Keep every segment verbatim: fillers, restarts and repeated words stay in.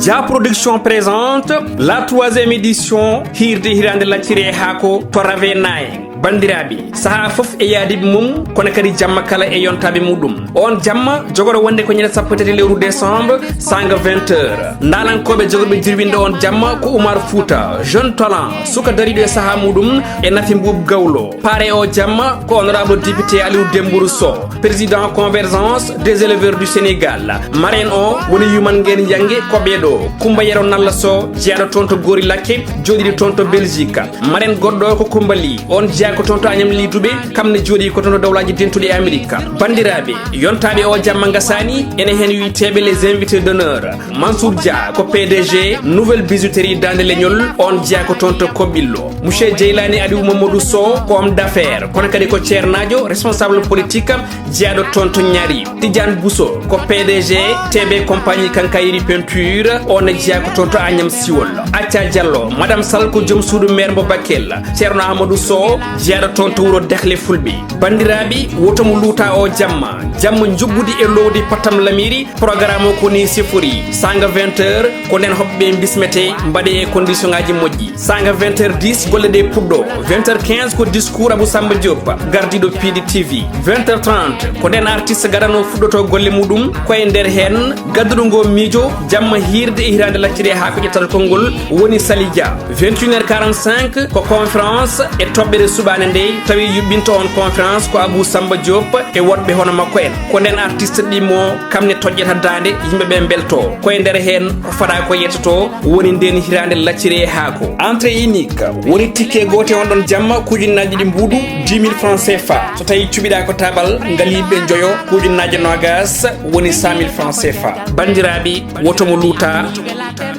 Da Production présente la troisième édition Hirde Hirande Laccire Hako to Rave Nine. Bandiraɓe, saha fof e yaadiɓe mum, kono kadi jamma kala e yontaɓe muɗum. On jamma jogoɗo wonde ko ñande sappo e tati lewru décembre, sanga vingt heures. Ndalankoɓe jogorɓe jirwinde on jamma ko Oumar Fouta, jeune talent, suka dariɗo e saha muɗum e Nafi Mbuub Gawlo. Pare o jamma ko honorable député Aliou Dembourou Sow, président convergence des éleveurs du Sénégal. Marraine o woni Yuman Ngeen Yange ko ɓeeɗo, Kumba Yero Nalla Sow, jeyaɗo toon to Gori Lakke, jooɗiɗo toon to Belgique. Marraine goɗɗo ko Kumba Ly, on jeyaa ko toon to Agnam Ly Toubé, kam ne jooɗi ko toon to Dawlaaji Dentuɗi e Amerika. Bandiraɓe, yontaɓe o jamma ngasani, ene hen wiyeteɓe les invités d'honneur. Mansour Dia ko P D G Nouvelle Bijouterie Dande Leñol, on jeyaa ko toon to Koɓillo. Monsieur Jeylani Aliou Mamadou Sow ko homme d'affaires, kono kadi ko ceernaajo, responsable politique, jeyaɗo toon to Ñaari. Tidiane Bousso ko P D G T B Compagnie Quincaillerie Peinture, on ne jeyaa ko toon to Agnam Siwol. Acca Diallo, Madame Sall ko joom suudu maire mo Bakel. Ceerno Amadou Sow, jeyaɗo toon to wuro Dehle Fulɓe. Bandiraɓe, woto mo luuta o jamma. Jamma njuɓɓudi e lowdi pattam lamiri, programme o ko ni sifori. Sanga vingt heures, ko nden hoɓɓe bismete, mbaɗe e condition ngaji moƴƴi. Sanga vingt heures dix, golle ɗe puɗɗo. Vingt heures quinze ko discours Abou Samba Diop, gardiɗo P D T V. Vingt heures trente, ko nden artiste gadano fuɗɗoto golle muɗum, ko e nder hen gadduɗo ngo miijo, jamma hirde e hirande lacciri e haa ko ƴettata konngol woni Sali Dia. Vingt et une heures quarante-cinq ko conférence e toɓɓere suɓaande nde, tawi yuɓɓinto on conférence ko Abou Samba Diop e woɗɓe hono makko en. Ko nden artiste ɗimmo kam ne toƴƴata daande, yimɓe ɓe mbelto. Ko e nder heen ko faɗa ko yettoto woni nden hirande lacciri e haako. Entrée unique woni ticket goote on ɗon jamma ko ujunnaaji ɗiɗi mbuuɗu, dix mille francs C F A. So tawi cuɓiɗa ko tabal ngal yimɓe njoyo, ko ujunnaaje noogas woni cent mille francs C F A. Banndiraaɓe, woto mo luuta.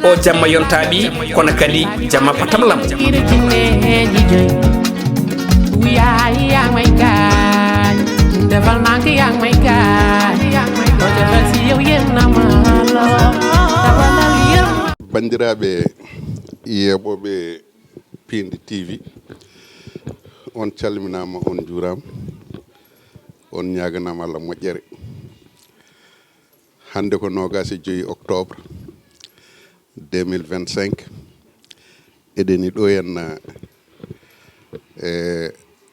O jamma yontaaɓi, kono kadi jamma patamlam. Banndiraaɓe yeeɓooɓe Piindi T V, on calminaama, on njuuraama, on ñaaganaama Allah moƴƴere. Hannde ko noogaas e joy octobre deux mille vingt-cinq. Eɗen e ɗo henna e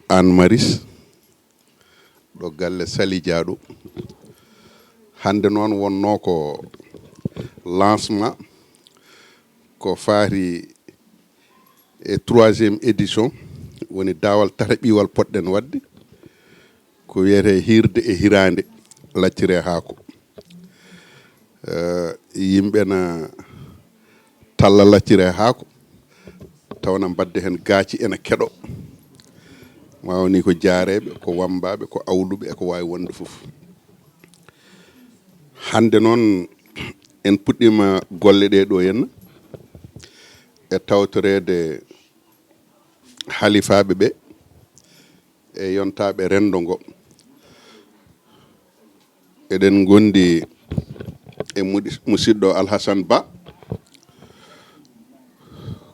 Hann Maristes, ɗo galle Sali Dia ɗo. Hannde noon wonnoo ko lancement ko faati e troisième édition, woni daawal tataɓiwal poɗɗen waɗde, ko wiyetee hirde e hiraande lacciri e haako. Eh, yimɓe na talla lacciri e haako, tawa na mbadda heen gaaci ena keɗo. Ma woni ko jaareeɓe, ko wammbaaɓe, ko awluɓe, e ko waawi wonde fof. Hannde noon, en puɗɗiima golle ɗe ɗo henna, e tawtoreede halifaaɓe ɓe, e yontaaɓe renndo ngo. Eɗen ngondi e muɗi-, musiɗɗo Alhasan Ba,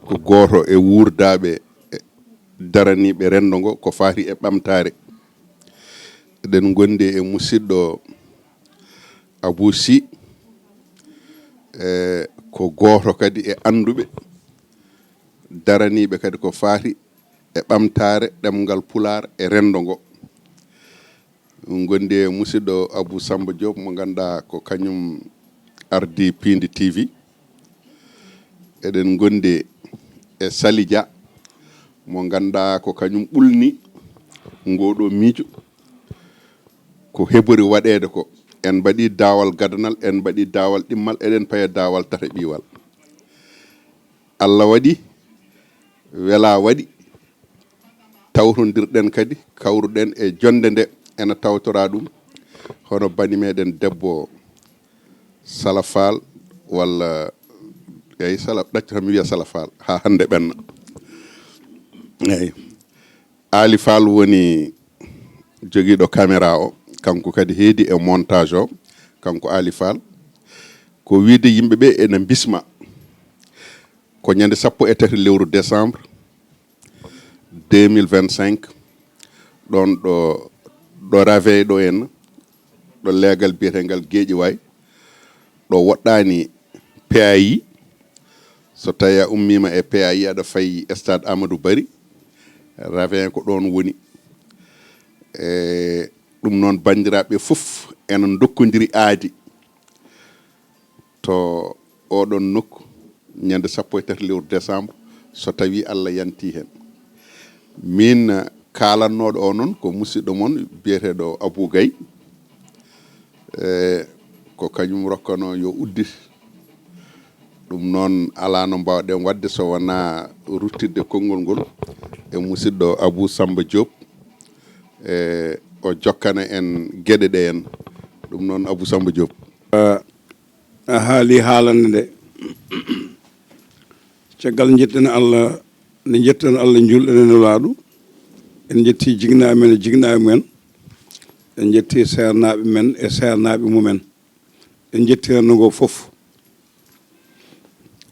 ko gooto e wuurdaaɓe, e daraniiɓe renndo ngo ko faati e ɓamtaare. Eɗen ngondi e musiɗɗo Abou Sy, e ko gooto kadi e annduɓe daraniiɓe kadi ko faati e ɓamtaare ɗemngal Pulaar e renndo ngo. Ngondi e musiɗɗo Abou Samba Diop, mo ngannduɗaa ko kañum ardii Piindi T V. Eɗen ngondi e Sali Dia, mo ngannduɗaa ko kañum ɓulni ngoo ɗoo miijo. Ko heɓori waɗeede ko, en mbaɗii daawal gadanal, en mbaɗii daawal ɗimmal, eɗen paya daawal tataɓiwal. Allah waɗi, welaa waɗi, tawtondirɗen kadi, kawruɗen e jonnde nde ena tawtoraa ɗum, hono bani meɗen debbo Sala Fall, walla, eyi, Sala, ɗaccu tan mi wiya Sala Fall, haa hannde ɓenna. Eyi. Aali Fall woni jogiiɗo caméra o, kanko kadi heedi e montage o, kanko Aali Fall. Ko wiide yimɓe ɓe ena mbisma. Ko ñande sappo e tati lewru décembre deux mille vingt-cinq, ɗon ɗo, ɗo Ravey ɗo henna, ɗo leegal biyetengal Guédiawaye, ɗo woɗɗaani P A I, So tawi a ummiima e P A I, aɗa fayi stade Amadou Barry, Ravin ko ɗoon woni. E ɗum noon, banndiraaɓe fof ena ndokkondiri aadi to oɗon nokku ñande sappo e tati lewru décembre, so tawi Allah yanti heen. Min kaalannooɗo o noon ko musidɗo mon biyeteeɗo Abou Gaye. E ko kañum rokkano yo uddit. Ɗum noon, alaa no mbaawɗen waɗde so wonaa ruttirde konngol ngol e musidɗo Abou Samba Diop, e o jokkana en geɗe ɗe en. Ɗum noon, Abou Samba Diop. A haali haalande nde. Caggal njetten Allah, nde njetten Allah, njuulɗen e Nulaaɗo, en njetti jinnaaɓe men e jinnaaɓe mumen, en njetti seernaaɓe men e seernaaɓe mumen, en njetti renndo ngo fof.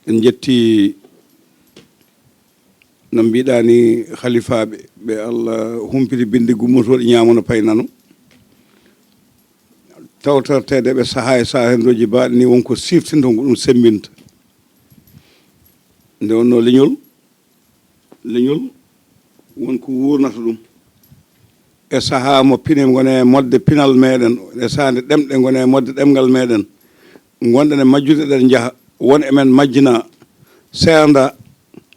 En njetti, no mbiɗaa ni, halifaaɓe ɓe Allah humpiti binndi gummotooɗi ñaamo no pay nano. Tawtorteede ɓe sahaa e sahaa, henndooji baaɗi ni, won ko siftinta, ko ɗum semmbinta. Nde wonnoo leñol, leñol won ko wuurnata ɗum. E sahaa mo pine ngone modde pinal meɗen, e sahaa nde ɗemɗe ngone modde ɗemngal meɗen, ngonɗen e majjude, eɗen njaha, won e men majjina, seernda,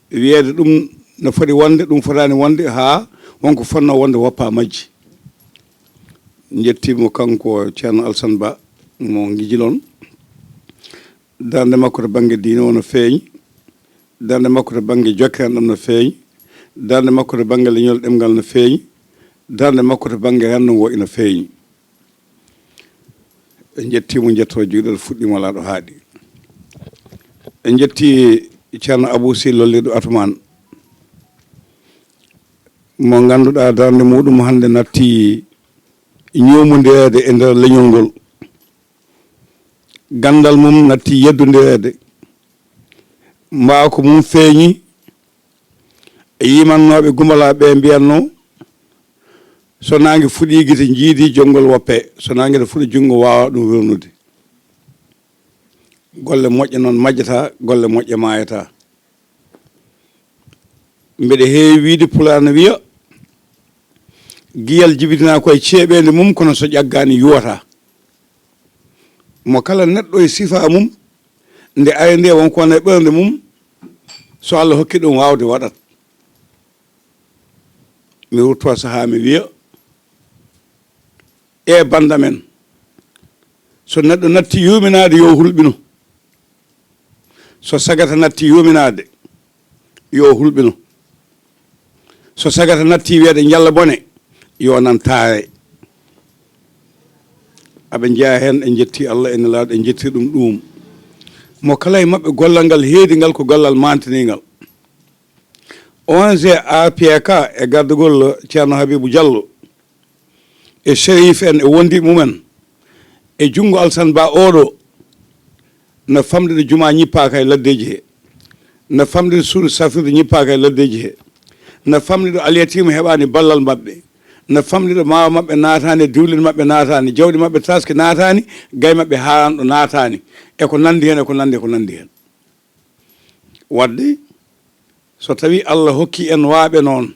wiyeede ɗum no foti wonde, ɗum fotaani wonde, haa won ko fotnoo wonde woppa majji. Njettii mo kanko Ceerno Alsan Ba mo Ngijilon. Darnde makko to bannge diine o no feeñi, darnde makko to bannge jokkere enɗam no feeñi, darnde makko to bannge leñol ɗemngal no feeñi, darnde makko to bannge renndo ngo ina feeñi. En njettii mo, njettoo jeyɗo fuɗɗiima alaa ɗo haaɗi. En njettii Ceerno Abuu Sy lollirɗo Atumaan, mo ngannduɗaa darnde muɗum hannde natti ñoomondireede e nder leñol ngol. Ganndal mum natti yeddondireede. Mbaawka mum feeñi. E yimannooɓe Gumbala ɓe mbiyatno, so naange fuɗii, gite njiidi, jonngol woppe. So naange ne fuɗa, junngo waawa ɗum wirnude. Golle moƴƴe noon majjata, golle moƴƴe maayata. Mbeɗa heewi wiyde, Pulaar no wiya, giyal jibinaa ko e ceeɓeende mum, kono so ƴaggaani yuwata. Mo kala neɗɗo e sifaa mum, nde ari nde won ko wona e ɓernde mum, so Allah hokki ɗum waawde, waɗat. Mi rutto sahaa mi wiya, e bannda men, so neɗɗo natti yuuminaade, yo hulɓino. So sagata natti yuuminaade, yo hulɓino. So sagata natti wiyeede njalla bone, yo nan taare. Aɓe njeyaa heen, en njettii Allah e Nelaaɗo, en njettii ɗum ɗum. Mo kala e maɓɓe, gollal ngal heedi ngal ko gollal maantiniingal. O N G A P K e gardagol Ceerno Habiibu Jallo, e Sherif en e wondiiɓe mumen, e junngo Alsan Ba oɗo, no famɗi ɗo jumaa ñippaaka e laddeeji he, no famɗi ɗo suudu safirde ñippaaka e laddeeji he, no famɗi ɗo alyatiima heɓaani ballal maɓɓe, no famɗi ɗo maawa maɓɓe naataani, diwlin maɓɓe naataani, jawɗi maɓɓe taski naataani, gay maɓɓe haaran ɗo naataani, e ko nanndi heen, e ko nanndi, e ko nanndi heen. Waɗde, so tawi Allah hokki en waaɓe noon,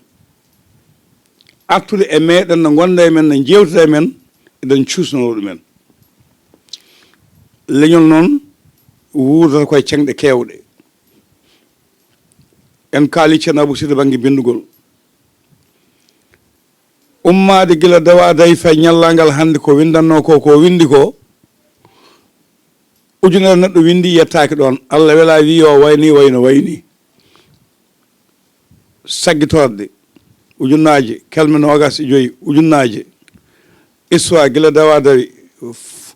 artude e meɗen, no ngonda e men, no njeewtida e men, eɗen cuusnoo ɗumen. Leñol noon wuurdata koye ceŋɗe keewɗe. En kaali Ceerno Abuu Sy to bannge binndugol. Ummaade gila dawa dawi fay ñallaagal hannde, ko winndannoo ko, ko winndi ko, ujunere neɗɗo winndi, yettaaki ɗoon. Allah welaa, wii yo wayni, wayno wayni. Saggitorde, ujunnaaje, kelme noogaas e joy, ujunnaaje. Histoire gila dawa dawi, f-,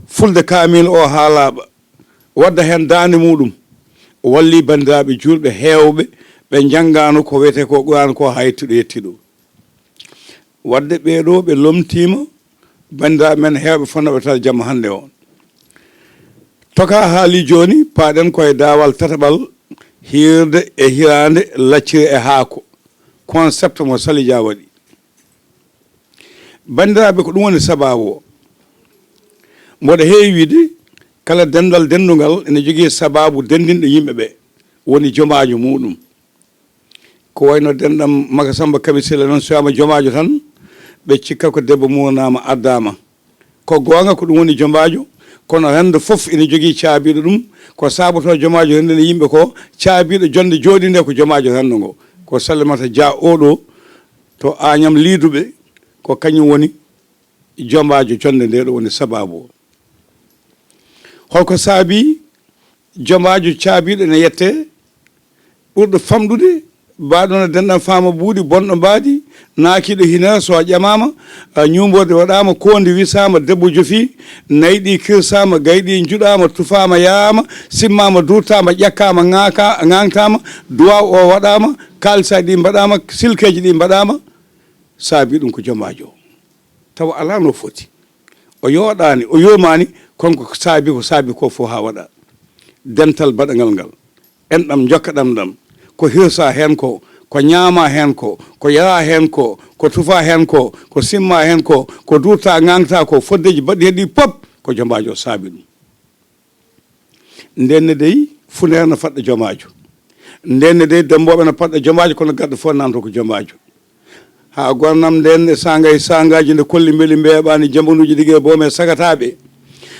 fulde kaamil o haa laaɓa, wadda heen daande muɗum, walli banndiraaɓe juulɓe heewɓe, ɓe njanngaano ko wiyetee ko Quraan ko, haa yettii ɗo yettii ɗo. Waɗde ɓee ɗoo ɓe lomtiima, banndiraaɓe men heewɓe fotnooɓe taal jamma hannde o. Toka haali jooni, paaɗen ko e daawal tataɓal, hiirde e hiraande, lacciri e haako, concept mo Sali Dia waɗi. Banndiraaɓe, ko ɗum woni sabaabu o. Mboɗo heewi wiyde, kala denndal denndungal ene jogii sabaabu denndinɗo yimɓe ɓe. woni jomaajo muɗum. Ko wayno denɗam Maka Samba Kabi Sila noon, so wiyaama jomaajo tan, ɓe cikka ko debbo murnaama, addaama. Ko goonga, ko ɗum woni jomaajo, kono renndo fof ina jogii caabiiɗo ɗum. Ko saabotoo jomaajo renndini yimɓe ko, caabiiɗo jonnde jooɗiinde ko jomaajo renndo ngo. Ko Salimata Dia oɗo to Añam Liiduɓe, ko kañum woni jomaajo jonnde nde ɗo woni sabaabu o. Holko saabii jomaajo caabiiɗo ene yette? Ɓurɗo famɗude, baɗono denɗam faama buuɗi, bonɗo mbaadi, naakiiɗo hinaa, so a ƴamaama, a, ñuumborde waɗaama, koondi wisaama, debbo jofi, nayi ɗi kirsaama, gayi ɗi njuɗaama, tufaama, yaama, simmaama, duurtaama, ƴakkaama, ŋaaka-, ŋaŋtaama, duwaaw o waɗaama, kaalisaaji ɗi mbaɗaama, silkeeji ɗi mbaɗaama, saabii ɗum ko jomaajo o. Tawa alaa no foti. O yooɗaani, o yoomaani, kono ko saabii, ko saabii ko fof haa waɗa. Dental baɗangal ngal, enɗam jokkaɗam ɗam, ko hirsa heen ko, ko ñaama heen ko, ko yara heen ko, ko tufa heen ko, ko simma heen ko, ko duurta ŋaŋta ko, foddeeji baɗɗi heddi pop, ko jomaajo o saabii ɗum. Ndenne dey, funeere no faɗɗa jomaajo. Ndenne dey, dembooɓe no faɗɗa jomaajo, kono gaɗɗo fof nanto ko jomaajo. Haa gonanam nden e saanga e saangaaji nde kolli mbeli mbeeɓaani jambanuuji ɗi e boome sagataaɓe.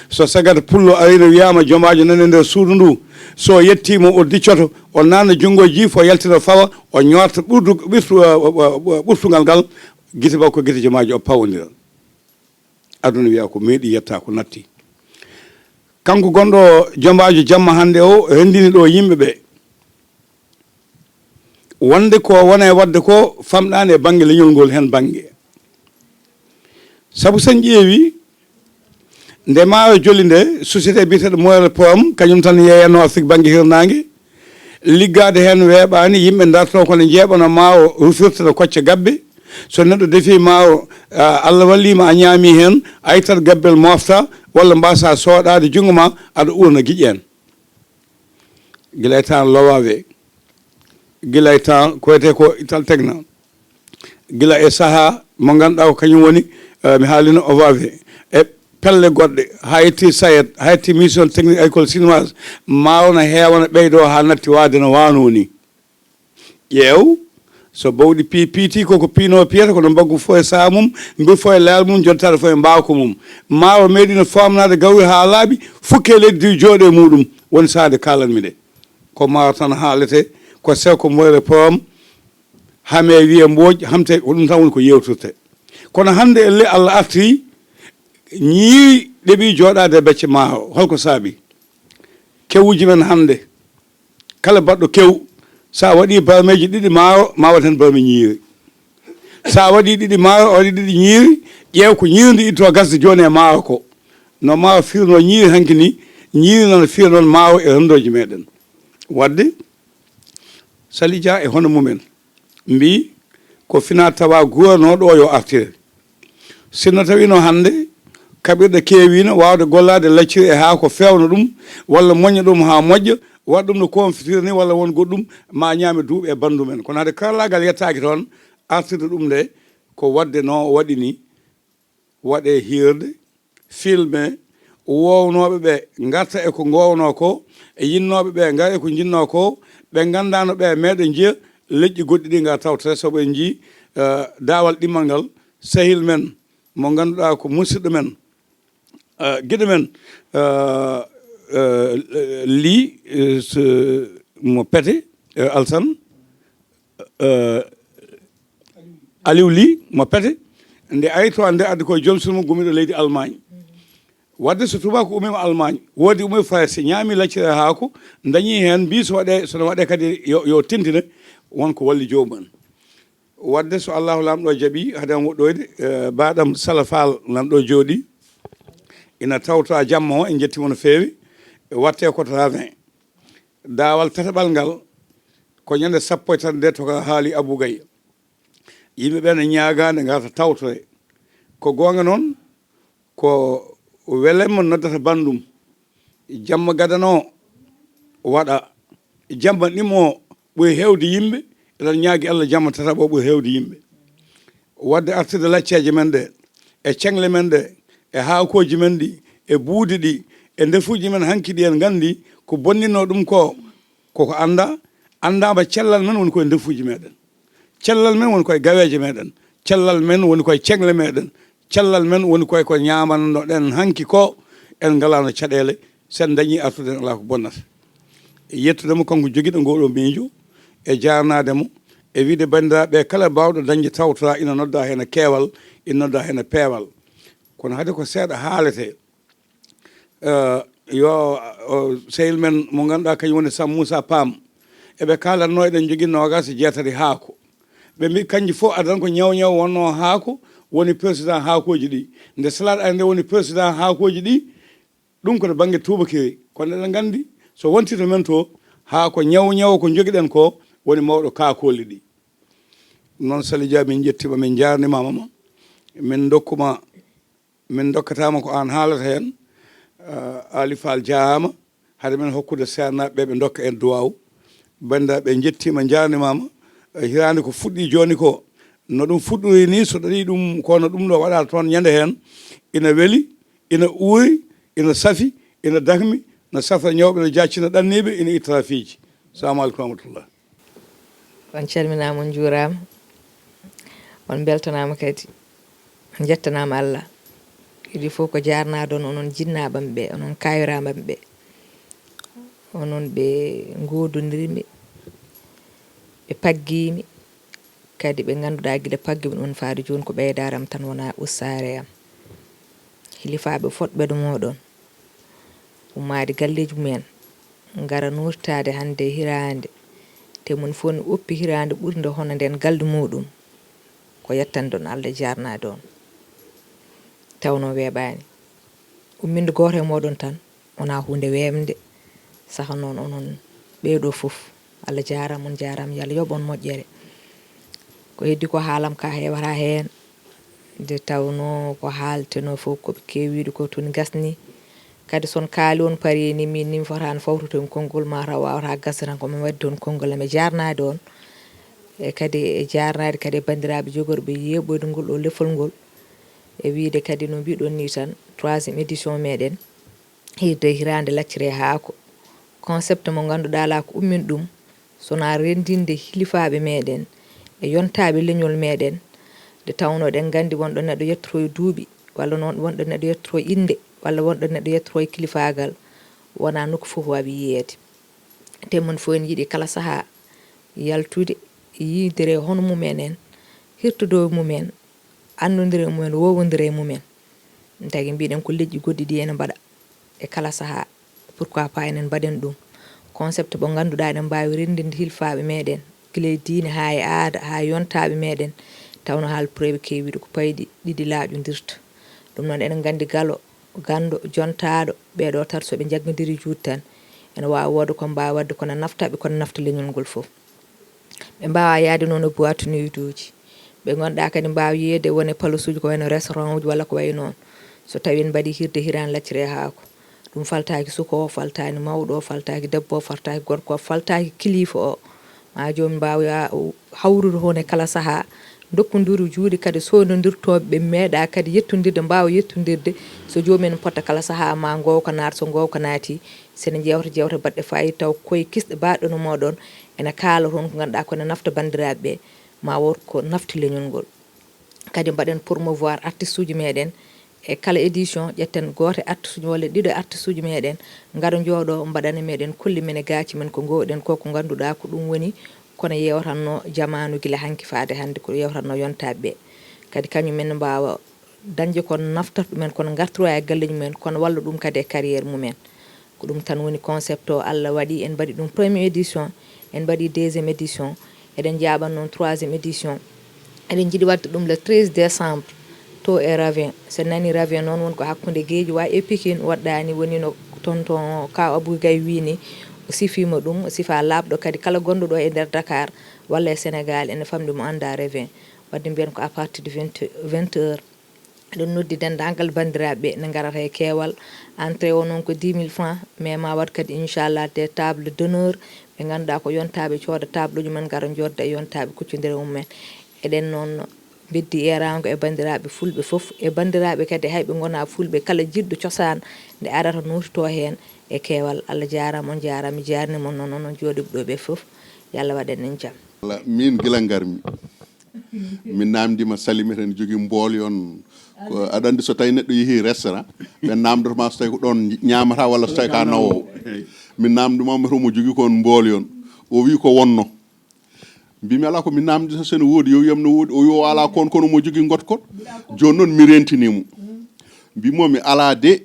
So sagata pullo ari no wiyaama jomaajo nani e nder suudu ndu. So yettiima o diccoto, o nanna junngo jiifo yaltina fawa, o ñoorta ɓurdu-, ɓurtu-, ɓurtungal ngal, gite makko gite jomaajo o pawondira. Aduna wiya ko meeɗi yetta ko natti. Kanko gonɗo jomaajo jamma hannde o renndini ɗo yimɓe ɓe. Wonde ko wona e waɗde ko famɗaani e bannge leñol ngol heen bannge. Sabu so en ƴeewi, nde maayo joli nde, société biyeteeɗo Moyal Pom, kañum tan yeeyanno Afrique bannge hirnaange, liggaade heen weeɓaani, yimɓe darto ko ne njeeɓano maawo rufirta no kocca gabbe. So neɗɗo defi maawo, a, Allah walliima a ñaami heen, a ittat gabbel mofta, walla mbasa soɗaade junngo ma, aɗa uurna giƴƴeen. Gila e temps Lowawe, gila e temps ko wiyetee ko Ital Tegna, gila e sahaa mo ngannduɗaa ko kañum woni, eh, mi haalino Ovave, e pelle goɗɗe, haa yetti SAED, haa yetti Mission Technique Agricole Chinoise, maawo na heewa, na ɓeydo haa natti waade no waano ni. Ƴeew, so bawɗi pi-, piiti ko, ko piino piyata, kono mbaggu fof e saha mum, mbi fof e leyal mum, jontaade fof e mbaawka mum. Maawo meeɗino faamnaade gawri haa laaɓi, fukke leydi diwi jooɗe muɗum. Woni saha nde kaalanmi nde. Ko maawo tan haalete, ko sew ko moyre poom, hame wiye mbooj, hamte, ko ɗum tan woni ko yewtirte. Kono hannde elle Allah arti, ñiiri ɗeɓi jooɗaade e becce maawo. Holko saabi? Kewuuji men hannde, kala baɗɗo kew, so a waɗi barmeeji ɗiɗi maaro, ma waɗ heen barme ñiiri. So a waɗi ɗiɗi maaro, a waɗi ɗiɗi ñiiri, ƴeew ko ñiiri ndi itto gasde jooni e maaro ko. No maaro firno ñiiri hanki ni, ñiiri noon firno noon maaro e renndooji meɗen. Waɗde, Sali Dia e hono mumen, mbi ko fina tawa gouverneur ɗo yo artire. Sinno tawino hannde kaɓirɗe keewino waawde gollaade lacciri e haako feewna ɗum, walla moƴƴa ɗum haa moƴƴa, waɗa ɗum no confiture ni, walla won goɗɗum, ma ñaame duuɓi e banndum en. Kono hade karallaagal yettaaki toon, artirde ɗum nde ko waɗde no waɗi ni, waɗe hiirde, filme, wownooɓe ɓe ngarta e ko ngoowno ko, e yinnooɓe ɓe ngara e ko njinnoo ko, ɓe nganndaano ɓe meeɗa njiya leƴƴi goɗɗi ɗi ngara tawtore, sabu en njii, eh, daawal ɗimmal ngal, sehil men mo ngannduɗaa ko musidɗo men, eh, giɗo men, eh, eh, li, eh, s-, mo pete, eh, Alsan, eh, Aliou Ly mo pete, nde ari to nde addi ko joom suudu mum gummiɗo leydi Allemagne. Waɗde so tubaako ummiima Allemagne, woodi ummiima Farayse, ñaami lacciri e haako, dañi heen, mbi so waɗe, so no waɗe kadi yo, yo tintine, won ko walli joomum en. Waɗde so Allahu Laamɗo jaɓi, hade am woɗɗoyde, eh, baaɗam Sala Faal nan ɗo jooɗi, ina tawta jamma o, en njettiima no feewi, watte ko to Ravin. Daawal tataɓal ngal, ko ñande sappo e tati nde to ka haali Abou Gaye. Yimɓe ɓe ne ñaagaa nde ngarta tawtore. Ko goonga noon, ko welemma noddata banndum. Jamma gadano waɗa. Jamma ɗimo ɓuri heewde yimɓe, eɗen ñaagi Allah jamma tataɓo ɓuri heewde yimɓe. Waɗde artirde lacceeje men ɗe, e ceŋle men ɗe, e haakooji men ɗi, e buudi ɗi, e ndefuuji men hanki ɗi en nganndi ko bonninoo ɗum ko, Koko annda, anndaama cellal men woni koye ndefuuji meɗen. Cellal men woni koye gaweeje meɗen. Cellal men woni koye ceŋle meɗen. Cellal men woni koye ko ñaamannoɗen hanki ko en ngalaano caɗeele. Sen dañi artude en alaa ko bonnata. E yettude mo kanko jogiiɗo ngoo ɗoo miijo, e jaarnaade mo, e wiide banndiraaɓe kala baawɗo dañde tawtoraa ina nodda heen e keewal, ina nodda heen e peewal. Kono hade ko seeɗa haaletee. Eh, yo, o, sehil men mo ngannduɗaa kañum woni Sam Moussa Pam. Eɓe kaalatnoo eɗen njogii noogaas e jeetati haako. Ɓe mbi kanji fof adan ko ñaw ñaw wonnoo haako woni président haakooji ɗi. Nde salade ari nde woni président haakooji ɗi, ɗum ko to bannge tuubakiri. Kono eɗen nganndi so wonti to men to, haa ko ñaw ñaw ko njogiɗen ko woni mawɗo kaakooli ɗi. Noon Sali Dia, min njettiima, min njaarnimaama ma. Min ndokkuma, min ndokkataama ko aan haalata heen. Ah, Ali Fall jaaraama. Hade men hokkude seernaaɓe ɓe, ɓe ndokka en duwaaw. Banndiraaɓe, njettiima, njaarnimaama. Eh, hiraande ko fuɗɗii jooni ko, no ɗum fuɗɗori ni, so ɗaɗi ɗum, kono ɗum ɗo waɗaa toon ñande heen, ina weli, ina uuri, ina safi, ina dakmi, no safra ñawɓe, no jaccina ɗanniiɓe, ina itta rafiiji. Salamu aleykum wa rahmatullah. On calminaama, on njuuraama, on mbeltanaama kadi, on njettanaama Allah. Idii fof ko jaarnaaɗo on, onon jinnaaɓe am ɓe, onon kaayiraaɓe am ɓe, onon ɓe ngoodondirmi, ɓe paggiimi, kadi ɓe ngannduɗaa gila paggiimi ɗum faade jooni ko ɓeydaare am tan, wonaa ussaare am. Hilifaaɓe fotɓe ɗo mooɗon, ummaade galleeji mumen, ngara nootaade hannde e hiraande, te moni fof ne oppi hiraande ɓurnde hono ndeen galɗo muuɗum, ko yettande on Allah, jaarnaade on. Tawnoo weeɓaani. Umminde gooto e mooɗon tan wonaa huunde weeɓnde, saka noon onon ɓee ɗoo fof. Allah jaaraama, on njaaraama, yo Allah yoɓ on moƴƴere. Ko heddi ko haalam ka heewata heen, nde tawnoo ko haaltenoo fof ko ɓe keewiiɗo ko toon gasni. Kadi so on kaali on parii ni, miin ni mi fotaani fawtude toon konngol, mataw waawata gasde tan ko mi waɗde toon konngol am e jaarnaade on. E kadi e jaarnaade kadi e banndiraaɓe jogorɓe yeeɓoyde ngol ɗoo lefol ngol. E wiyde kadi no mbiɗon ni tan, troisième édition meɗen, hirde hiraande lacciree haako. Concept mo ngannduɗaa alaa ko ummin ɗum, so wonaa renndinde hilifaaɓe meɗen e yontaaɓe leñol meɗen, nde tawnoo eɗen nganndi wonɗo neɗɗo yettoto e duuɓi, walla noon wonɗo neɗɗo yettoto e innde, walla wonɗo neɗɗo yettoto e kilifaagal, wonaa nokku fof waawi yiyeede. Te mon fof en yiɗi kala sahaa yaltude, yiidere hono mumen en, hirtodoo e mumen, anndondira e mumen, woowondira e mumen. Ɗum tagi mbiɗen ko leƴƴi goɗɗi ɗi ene mbaɗa e kala sahaa. Pourquoi pas enen mbaɗen ɗum? Concept mo ngannduɗaa eɗen mbaawi renndinde hilfaaɓe meɗen, gila e diine haa e aada, haa e yontaaɓe meɗen, tawnoo haala preuve keewiiɗo ko payɗi ɗiɗi laaƴondirta. Ɗum noon eɗen nganndi galo, ganndo, jontaaɗo, ɓee ɗoo tato so ɓe njaggondiri juuɗe tan, ene waawa woodde ko mbaawa waɗde kono nafta ɓe, kono nafta leñol ngol fof. Ɓe mbaawa yahde noon e boîte nuituuji. Ɓe ngannduɗaa kadi mbaawa yiyeede won e palasuuji ko wayno restaurantuuji walla ko wayi noon. So tawii en mbaɗii hirde hiraande lacciree haako, ɗum faltaaki suka o, faltaani mawɗo o, faltaaki debbo o, faltaaki gorko o, faltaaki kilifa o. Maa joom mbaawa hawrude toon e kala sahaa, ndokkonduru juuɗe kadi soodondirtooɓe ɓe meeɗaa kadi yettondirde, mbaawa yettondirde. So joomum en potta kala sahaa, maa ngoow ko naata, so ngoow ko naati, so ene njeewta jeewte baɗɗe faayiida taw koye kisɗe baɗɗo no mooɗon, ene kaala toon ko ngannduɗaa ko ene nafta banndiraaɓe ɓe, maa wooto ko nafti leñol ngol. Kadi mbaɗen promouvoir artiste uji meɗen, e kala édition ƴetten gooto e artiste uji walla ɗiɗo e artiste uji meɗen, ngara njooɗo mbaɗana meɗen, kolli men e gaaci men ko ngoowɗen ko, ko ngannduɗaa ko ɗum woni kono yewtanno jamaanu gila hanki faade hannde, ko yewtanno yontaaɓe ɓe. Kadi kañum men mbaawa dañde ko naftata ɗumen, kono ngartiro e galleeji mumen, kono walla ɗum kadi e carrière mumen. Ko ɗum tan woni concept o. Allah waɗi en mbaɗi ɗum première édition, en mbaɗi deuxième édition, eɗen njaaɓan noon troisième édition. Eɗen njiɗi waɗde ɗum le treize décembre to e Ravin. So nani Ravin noon woni ko hakkunde Guédiawaye e Pikine, waɗɗaani woni no tonton Kaw Abou Gaye wii ni, o sifiima ɗum, o sifaa laaɓɗo kadi kala gonɗo ɗo e nder Dakar walla e Sénégal ene famɗi mo annda Ravin. Waɗde mbiyen ko à partir de vingt, vingt heures. Eɗen noddi denndaangal banndiraaɓe ɓe ne ngarata e keewal. Entrée o noon ko dix mille francs, mais ma waɗ kadi inchallah des tables d'honneur, ɓe ngannduɗaa ko yontaaɓe cooda table uji mumen, ngara njooɗda e yontaaɓe, kuccondira e mumen. Eɗen noon Beddi eeraango e banndiraaɓe fulɓe fof, e banndiraaɓe kadi hay ɓe ngonaa fulɓe, kala jiɗɗo cosaan nde arata nootitoo heen e keewal. Allah jaaraama, on jaaraama, mi jaarniima on noon, onon jooɗiiɓe ɗo ɓe fof. Yo Allah waɗan en jam. Walla, min gila ngarmi. Mi naamndiima Salimata ene jogii mbooli on. Ko, aɗa anndi so tawii neɗɗo yehii restaurant, ɓe naamndoto ma so tawii ko ɗoon ñaamata walla so tawii ka nawoowo. Mi naamndiima mo, omo jogii ko on mbooli on. O wii ko wonno. Mbimi alaa ko mi naamndiima, so ene woodi, yo wiyam no woodi. O wi o alaa kon, kono omo jogii ngot kon. Jooni noon mi rentini mo. Mbimo mi alaa de,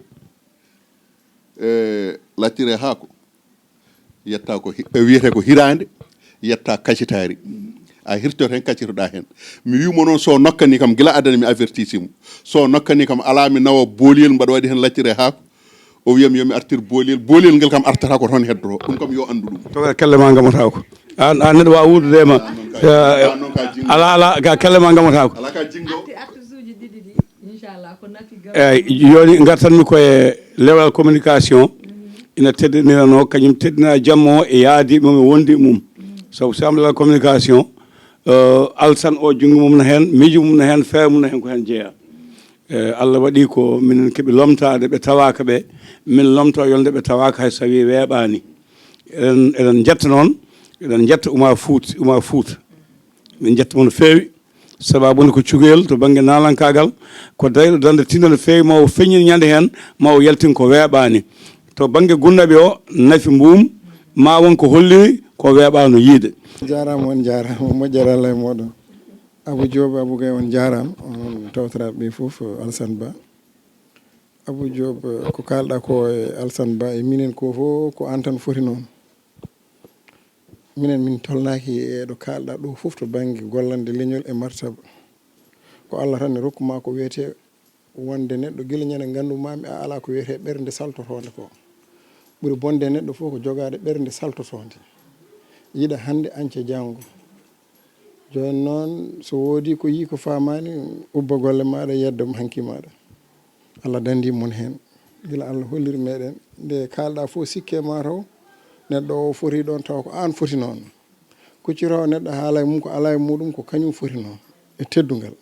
e, laccire haako. Yetta ko hi-, e, wiyete ko hiraande, yetta kacitaari. A hirtoto heen, kacitoɗaa heen. Mi wimo noon, so nokkani kam, gila adana mi avertisi mo. So nokkani kam, alaa mi nawa booliyel, mbaɗa waɗi heen laccire haako. O wiyam yo mi artir booliyel. Booliyel ngel kam artata ko toon heddoto. Ɗum kam yo anndu ɗum. To kelle ma ngamata ko. An, an neɗɗo waawa wuurdude e ma. An noon ka, eh, an noon ka jingo. Alaa, alaa, ka kelle ma ngamata ko. Alaa ka jingo. Arti, artisuuji ɗiɗi ɗi, inchallah, ko nafi gam. Eyyi, jooni ngartanmi ko e lewal communication. Ina teddinirano, kañum teddinira jamma o e yaadi mum e wondi mum. Sabu so am lewal communication, eh, Alsan o junngo mum na heen, miijo mum na heen, feere mum na heen, ko heen jeeya. Eh, Allah waɗi ko minen keɓi lomtaade, ɓe tawaaka ɓe, min lomto yolde ɓe tawaaka hay so tawii weeɓaani. Eɗen, eɗen njetta noon, eɗen njetta Uma Fuuti, Uma Fuuta. Min njetta mo no feewi, sababu nde ko cukeel to bannge naalankaagal, ko dayɗo darnde tindo no feewi, ma o feññin ñande heen, ma o yaltin ko weeɓaani. To bannge gunnaɓe o, nafi mbuum, ma won ko holliri ko weeɓaano yiide. Jaaraama, on jaaraama, moƴƴere Allah e mooɗon. Abou Diop, Abou Gaye, on jaaraama, onon tawtoraaɓe ɓe fof, Alassane Ba. Abou Diop, ko kaalɗaa ko e Alassane Ba e minen ko fof, ko aan tan foti noon. Minen min tolnaaki e ɗo kaalɗaa ɗo fof to bannge gollande leñol e martaba. Ko Allah tan ne rokku ma ko wiyetee wonde neɗɗo gila ñande nganndu maami a alaa ko wiyetee ɓernde saltotoonde ko. Ɓuri bonde neɗɗo fof ko jogaade ɓernde saltotoonde. Yiɗa hannde, añca janngo. Jooni noon, so woodi ko yii ko faamaani, ubba golle maaɗa, yedda hanki maaɗa. Allah danndi mon heen. Gila Allah holliri meɗen, nde kaalɗaa fof sikke ma taw, neɗɗo o foti ɗoon taw ko aan foti noon. Kucciroowo neɗɗo haala e mum ko alaa e muɗum, ko kañum foti noon e teddungal.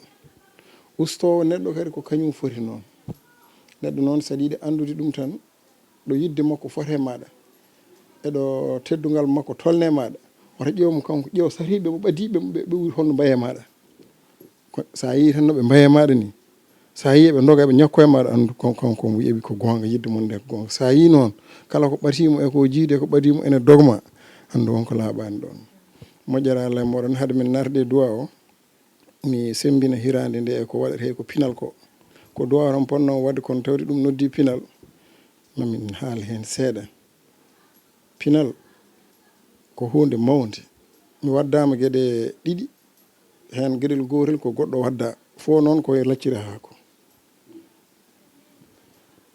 Ustoowo neɗɗo kadi ko kañum foti noon. Neɗɗo noon, saɗa yiɗi anndude ɗum tan, ɗo yiɗde makko foti e maaɗa, e ɗo teddungal makko tolni e maaɗa, wota ƴeew mo kanko, ƴeew sariiɓe mo, ɓadiiɓe mo, ɓe, ɓe woni holno mbayi e maaɗa. Ko, so a yii tan no ɓe mbayi e maaɗa ni, so a yii ɓe ndoga, ɓe ñakko e maaɗa, anndu kon-, kanko mo wiyeɓi ko goonga, yiɗde mum nde ko goonga. So a yii noon, kala ko ɓatii mo e ko jiidi e ko ɓadii mo ene dogma, anndu won ko laaɓaani ɗoon. Moƴƴere Allah e mooɗon, hade min naatde e duwaa o, mi semmbina hiraande nde e ko waɗetee ko pinal ko. Ko duwaa tan potnoo waɗde, kono tawde ɗum noddii pinal, ma min haal heen seeɗa. Pinal ko huunde mawnde. Mi waddaama geɗe ɗiɗi, heen geɗel gootel ko goɗɗo wadda, fof noon ko e laccire haako.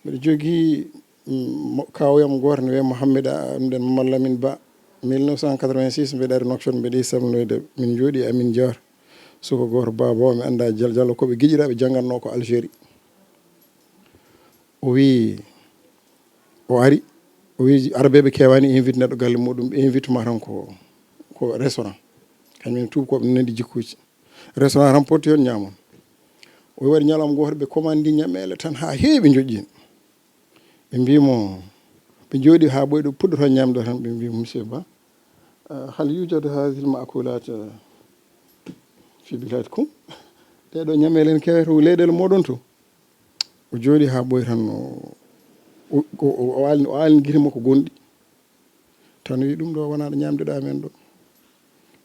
Mbiɗa jogii, mm, mo-, kaawyam gooto ne wiyee Mohammed, a, ɗum ɗen Mamadou Lamine Ba. Mille neuf cent quatre-vingt-six mbeɗa ari Nouakchott, mbeɗa yiɗi sabloyde. Min njooɗii Amin Dior. Suka gooto, baaba o, mi anndaa Jal-, Jallo, ko ɓe giƴiraaɓe, janngatnoo ko Algérie. O wii, o ari, o wii, Arabeeɓe keewaani invite neɗɗo galle muɗum, ɓe invite ma tan ko, ko restaurant. Kañum en tuubakooɓe nandi jikkuuji. Restaurant tan potti heen ñaamon. O waɗi ñalawma gooto, ɓe commandi ñameele tan haa heewi, ɓe njoƴƴi. Ɓe mbii mo, ɓe njooɗii haa ɓooyi, ɗo puɗɗotoo ñaamde tan, ɓe mbii mo, "Monsieur Ba, ah, hal yuujadu haadihil maakulaat, ah, fi bilaadikum?" Ɗee ɗoo ñameele ene keewe to leyɗeele mooɗon to? O jooɗii haa ɓooyi tan, o, o, o, o aalni, o aalni gite makko gonɗi. Tan o wii, "Ɗum ɗo wonaa ɗo ñaamde ɗaa men ɗo."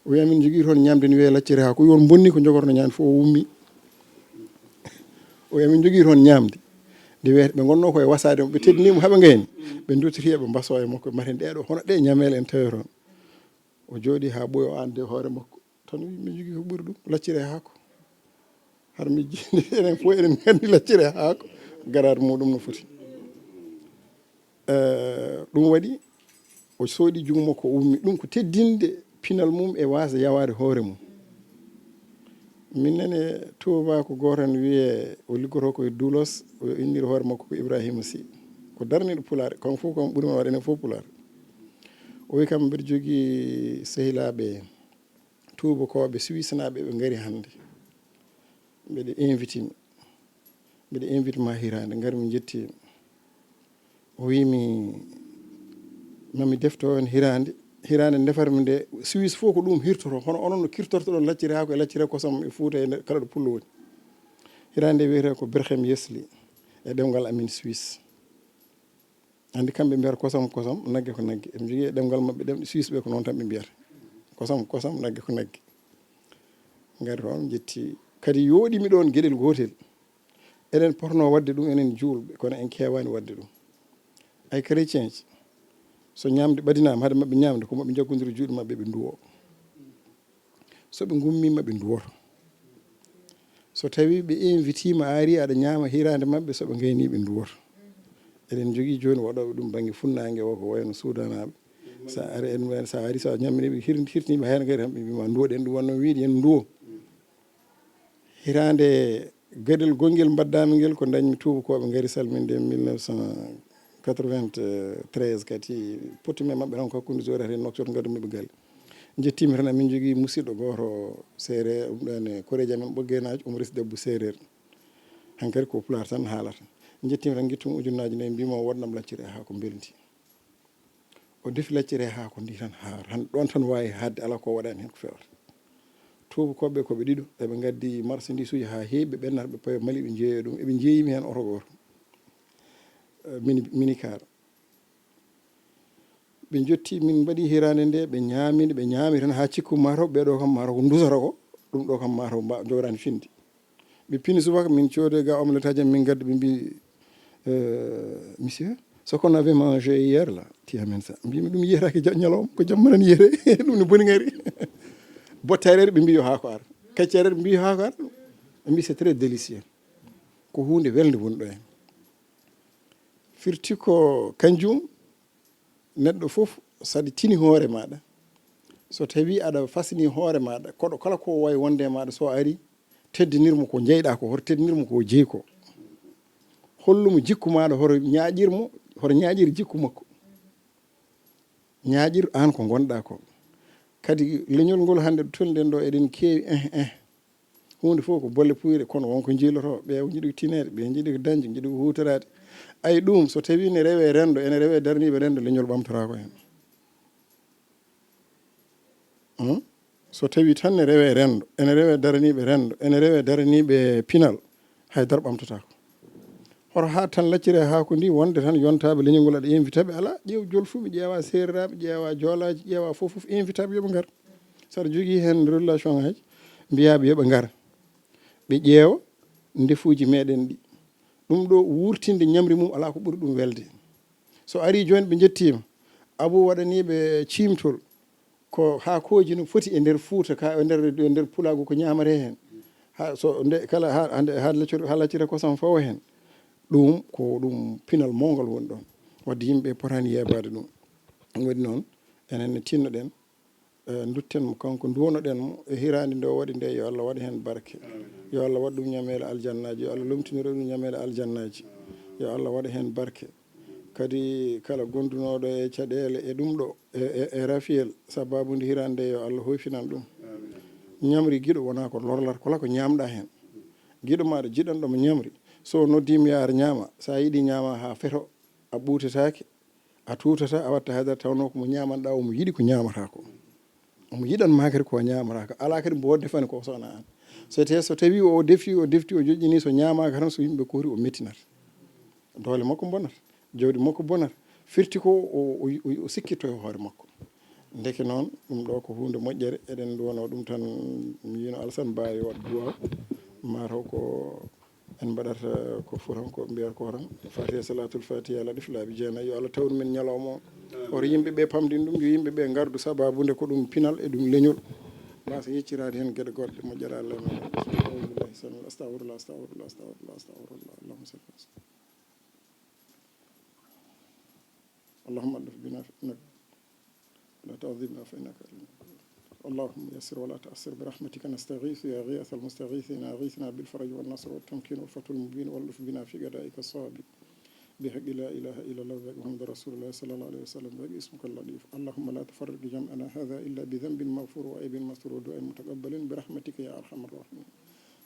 O wii, "Amin njogii toon ñaamde ne wiyee lacciri haa ko won bonni ko njogorno ñaamde fof." O wummi. O wii, "Amin njogii toon ñaamde." Nde wiyete ɓe ngonnoo ko e wasaade mo, ɓe teddinii mo haa ɓe ngayni. Ɓe nduttiti ɓe mbasoo e makko, ɓe mbaɗi heen ɗee ɗo, hono ɗee ñameele en tawetoo. O jooɗii haa ɓooyi, o aalni hoore makko. Tan o wii, "Min njogii ko ɓuri ɗum, lacciri e haako." Hara mi jiidi, enen fof eɗen nganndi lacciri e haako, garaat muɗum no foti. Eh, ɗum waɗi, o sooɗi junngo makko, o ummi. Ɗum ko teddinde pinal mum e waasde yawaade hoore mum. Min nani tuubaako gooto ne wiyee, o liggotoo ko e Doulos, o inniri hoore makko ko Ibrahima Sy. Ko daraniiɗo Pulaar, kanko fof ko ɓuri mo waɗde enen fof Pulaar. O wii kam, "Mbeɗa jogii sehilaaɓe tuubakooɓe Suwisenaaɓe, ɓe ngari hannde." Mbeɗe invite mi. Mbeɗe invite ma hiraande, ngar mi njetti. O wi mi, mami defto on hiraande. Hiraande ndefar mi nde, Suisse fof ko ɗum hirtoto. Hono onon no kirtortoɗon lacciri haako e lacciri kosam e Fuuta e nder kala ɗo pullo woni. Hiraande wiyetee ko Berchem Yesli e ɗemngal amin Suisse. Anndi kamɓe mbiyata kosam, kosam, nagge ko nagge. Eɓe njogii e ɗemngal maɓɓe, ɗemɗe Suisse ɓe ko noon tan ɓe mbiyata. Kosam, kosam, nagge ko nagge. Ngari toon, njetti. Kadi yooɗi mi ɗoon geɗel gootel. Eɗen potnoo waɗde ɗum, enen juulɓe, kono en keewaani waɗde ɗum. Ay chrétien ji, so ñaamde ɓadinaama, hade maɓɓe ñaamde, ko maɓɓe njaggondiru juuɗe maɓɓe, ɓe nduwoo. So ɓe ngummiima, ɓe nduwoto. So tawii ɓe invitiima, a arii aɗa ñaama hiraande maɓɓe, so ɓe ngaynii, ɓe nduwoto. Eɗen njogii jooni waɗooɓe ɗum bannge funnaange o, ko wayno Suudanaaɓe. So a ari, en, so a arii, so a ñammini ɓe, hir-, hirtiniiɓe heen kadi, ɓe mbiima nduwoɗen, ɗum wonno wiide yen nduwo. Hiraande geɗel gonngel mbaɗdaami ngel ko ndañmi tuubakooɓe ngari salminde mille neuf cent quatre-vingt-treize, kadi pottumi e maɓɓe tan ko hakkunde joore heen noktoto ngadumi ɓe galle. Njettiimi tan, amin njogii musidɗo gooto seereer, ɗum ɗaani koreejo amen Ɓoggeenaajo, Umar Debbo seereer. Hankadi ko pulaar tan haalata. Njettiimi tan, ngittumi ujunnaaji nayi, mbiimi o waɗnam lacciri e haako mbelndi. O defi lacciri e haako ndi tan haa, tan ɗoon tan waawi haaɗde, alaa ko waɗaani heen ko feewata. Tuubakooɓe ko ɓe ɗiɗo, eɓe ngaddi marchandise uji haa heewi, ɓe ɓennata, ɓe pawa Mali, ɓe njeeya ɗum. Eɓe njeeyimi heen oto gooto, eh, mini, minicar. Ɓe njotti, min mbaɗi hiraande nde, ɓe ñaami nde, ɓe ñaami tan haa cikku maa taw ɓee ɗoo kam maa taw ko ndusata ko, ɗum ɗoo kam maa taw mba-, njogoraani finde. Ɓe pini subaka, min coodi ga omelette aji am, min ngadda, ɓe mbi, eh, "Monsieur, ce qu'on avait mangé hier là, tu amènes ça." Mbimi, "Ɗum yiyetaake ja-, ñalawma, ko jamma tan yiyetee." Ɗum ne boni ngari. Bottareede, ɓe mbi, "Yo haako ar." Kaccareede, ɓe mbi, "Yo haako ar." Ɓe mbi, "C'est très délicieux." Ko huunde welnde woni ɗo heen. Firti ko kanjum, neɗɗo fof, saɗa tini hoore maaɗa, so tawii aɗa fasni hoore maaɗa, koɗo kala ko wayi wonde e maaɗa, so ari, teddinir mo ko njeyɗaa ko, hoto teddinir mo ko jeyi ko. Hollu mo jikku maaɗa, hoto ñaaƴir mo, hoto ñaaƴir jikku makko. Ñaaƴir aan ko ngonɗaa ko. Kadi leñol ngol hannde ɗo tolniɗen ɗo, eɗen keewi, eh, eh. Huunde fof ko bolle puyɗe, kono won ko njiiloto, ɓe njiɗi ko tineede, ɓe njiɗi ko dañde, njiɗi ko huutoraade. Ay ɗum, so tawii ne rewee renndo, ene rewee daraniiɓe renndo, leñol ɓamtoraako heen. Hmm? So tawii tan ne rewee renndo, ene rewee daraniiɓe renndo, ene rewee daraniiɓe pinal, hay dara ɓamtotaako. Hoto haaɗ tan lacciri e haako ndi, wonde tan yontaaɓe leñol ngol aɗa invita ɓe, alaa, ƴeew jolfuɓe, ƴeewa seereraaɓe, ƴeewa joolaaji, ƴeewa fof, fof, invita ɓe, yo ɓe ngar. So aɗa jogii heen relation aji, mbiyaa ɓe yo ɓe ngar. Ɓe ƴeewa ndefuuji meeɗen ɗi. Ɗum ɗo wuurtinde ñamri mum, alaa ko ɓuri ɗum welde. So arii jooni, ɓe njettiima, Abuu waɗanii ɓe ciimtol, ko haakooji no foti e nder Fuuta ka, e nder, e nder Pulaagu ko ñaamatee heen. Haa so nde kala, haa, haa nde, haa laccor-, haa laccirta kosam fawa heen. Ɗum ko ɗum pinal mawngal woni ɗoon. Wadde yimɓe potaani yeebaade ɗum. Ɗum waɗi noon, enen ne tinnoɗen, eh, ndutten mo kanko, nduwonoɗen mo e hiraande nde o waɗi nde, yo Allah waɗ heen barke. Yo Allah waɗ ɗum ñameele aljannaaji, yo Allah lomtinir ɗum ñameele aljannaaji. Yo Allah waɗ heen barke. Kadi kala gondunooɗo e caɗeele e ɗum ɗo, e, e, e rafiyel, sababude hiraande nde, yo Allah hoyfinan ɗum. Ñamri giɗo wonaa ko lorlata, kala ko ñaamɗaa heen. Giɗo maaɗa jiɗanɗo mo ñamri, so noddiima yaar ñaama, so a yiɗi ñaama haa feto, a ɓuutetaake, a tuutataa, a waɗta haydara, tawnoo ko mo ñaamanɗaa o, mo yiɗi ko ñaamataa ko. Omo yiɗan maa kadi ko ñaamata ko. Alaa kadi mbo defani ko so wonaa aan. So te-, so tawii o defii, o defti, o joƴƴinii, so ñaamaaka tan, so yimɓe koori, o mettinat. Doole makko bonat, jawdi makko bonat. Firti ko o, o, o, o sikkitto e hoore makko. Ndeke noon, ɗum ɗo ko huunde moƴƴere, eɗen nduwanoo ɗum tan. Mi yiino Alassane Ba yo waɗ duwaaw, maa taw ko en mbaɗata ko fof tan, ko mbiyata ko tan, Fatiha, Salatul Fatiha, Laɗif laabi jeenayi. Yo Allah tawnu men ñalawma o. Hoto yimɓe ɓe pamɗin ɗum, yo yimɓe ɓe ngardu, sababude ko ɗum pinal e ɗum leñol. Mbasa yecciraade heen geɗe goɗɗe moƴƴere Allah e men. Astagfirullah, astagfirullah, astagfirullah, astagfirullah. Allahumma salli ala sayyidina. اللهم ألطف بنا فإنك، ولا تعذبنا فإنك عليم. اللهم يسر ولا تعسر برحمتك نستغيث يا غياث المستغيثين، أغثنا بالفرج والنصر والتمكين والفتح المبين واللطف بنا في قضائك الصواب. بحق لا إله إلا الله، بحق محمد رسول الله صلى الله عليه وسلم، بحق اسمك اللطيف. اللهم لا تفرق جمعنا هذا إلا بذنب مغفور وعيب مستور ودعاء متقبل برحمتك يا أرحم الراحمين.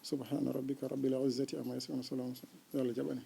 Subhana rabbika rabbil izzati amma yasifun, wa salamun. Yo Allah jaɓane.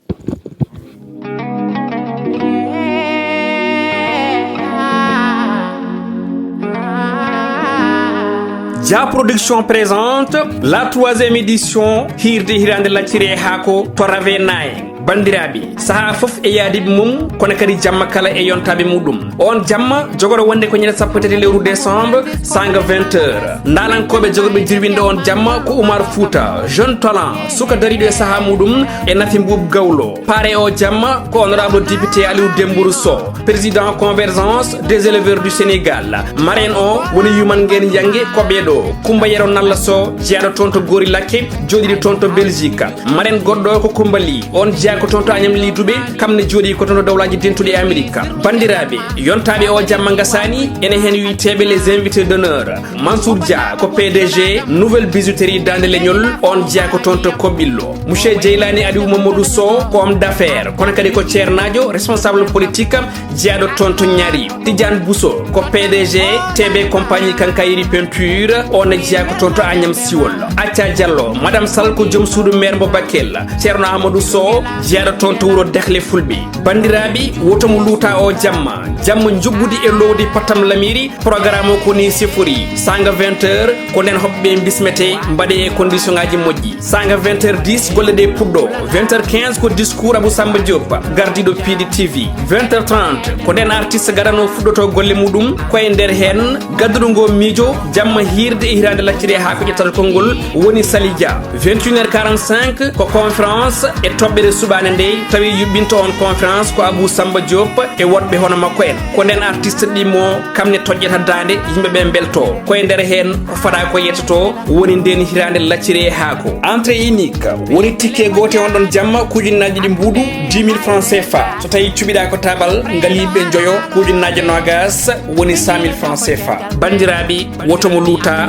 Dia Production présente la troisième édition Hiirde Hiraande Lacciri e Haako to Ravenaye. Banndiraaɓe, sahaa fof e yaadiiɓe mum, kono kadi jamma kala e yontaaɓe muɗum. Oon jamma jogoro wonde ko ñande sappo e tati lewru décembre, saanga vingt heures. Ndaalankooɓe jogorɓe jirwinde oon jamma ko Oumar Fouta, jeune talent, suka dariiɗo e sahaa muɗum, e Nafi Mbuub Gawlo. Paare oo jamma ko honorable député Aliou Dembourou Sow, président Convergence des éleveurs du Sénégal. Marraine o woni Yuman Ngeen Yange Koɓeeɗo, Kumba Yero Nalla Sow, jeyaaɗo toon to Goori Lakke, jooɗiiɗo toon to Belgique. Marraine goɗɗo ko Kumba Ly, oon jeyaa ko toon to Agnam Ly Dubé, kam ne jooɗii ko toon to Dowlaaji Dentuɗi e Amerika. Banndiraaɓe, yontaaɓe oo jamma ngasaani, ene heen wiyeteeɓe les invités d'honneur. Mansour Dia ko P D G Nouvelle Bijouterie Daande Leñol, oon jeyaa ko toon to Koɓɓillo. Monsieur Djeylani Aliou Mamadou Sow ko homme d'affaires, kono kadi ko ceernaajo, responsable politique, jeyaaɗo toon to Ñaari. Tidiane Bousso ko P D G T B Compagnie Quincaillerie Peinture, oon ne jeyaa ko toon to Agnam Siwol. Acca Diallo, Madame Sall ko joom suudu maire mo Bakel. Ceerno Amadou Sow, jeyaaɗo toon to wuro Dehle Fulɓe. Banndiraaɓe, woto mo luuta oo jamma. Jamma njuɓɓudi e loowdi pattam lamiiri, programme o ko nii sifori. Saanga vingt heures, ko ndeen hoɓɓe ɓe mbismetee, mbaɗee e condition ngaaji moƴƴi. Saanga vingt heures dix, golle ɗe puɗɗoo. Vingt heures quinze ko discours Abou Samba Diop, gardiiɗo P D T V. Vingt heures trente, ko ndeen artiste gadano fuɗɗotoo golle muɗum, ko e nder heen gadduɗo ngoo miijo, jamma hiirde e hiraande lacciri e haako ƴettata konngol, woni Sali Dia. Vingt et une heures quarante-cinq ko conférence e toɓɓere suɓaande nde, tawi yuɓɓinto oon conférence ko Abou Samba Diop e woɗɓe hono makko en. Ko ndeen artiste ɗimmo, kam ne toƴƴata daande, yimɓe ɓe mbeltoo. Ko e nder heen ko faɗa ko yettotoo, woni ndeen hiraande lacciri e haako. Entrée unique, woni ticket gooto e on ɗon jamma, ko ujunnaaje ɗiɗi mbuuɗu, dix mille francs C F A. So tawi cuɓiɗaa ko tabal ngal yimɓe njoyo, ko ujunnaaje noogas, woni cent mille francs C F A. Banndiraaɓe, woto mo luuta,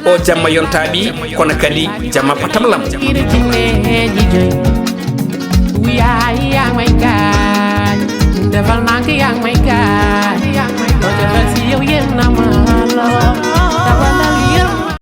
o jamma yontaaɓe, kono kadi jamma patamlam. Wiya, yang mai kai, deval mangi yang mai kai.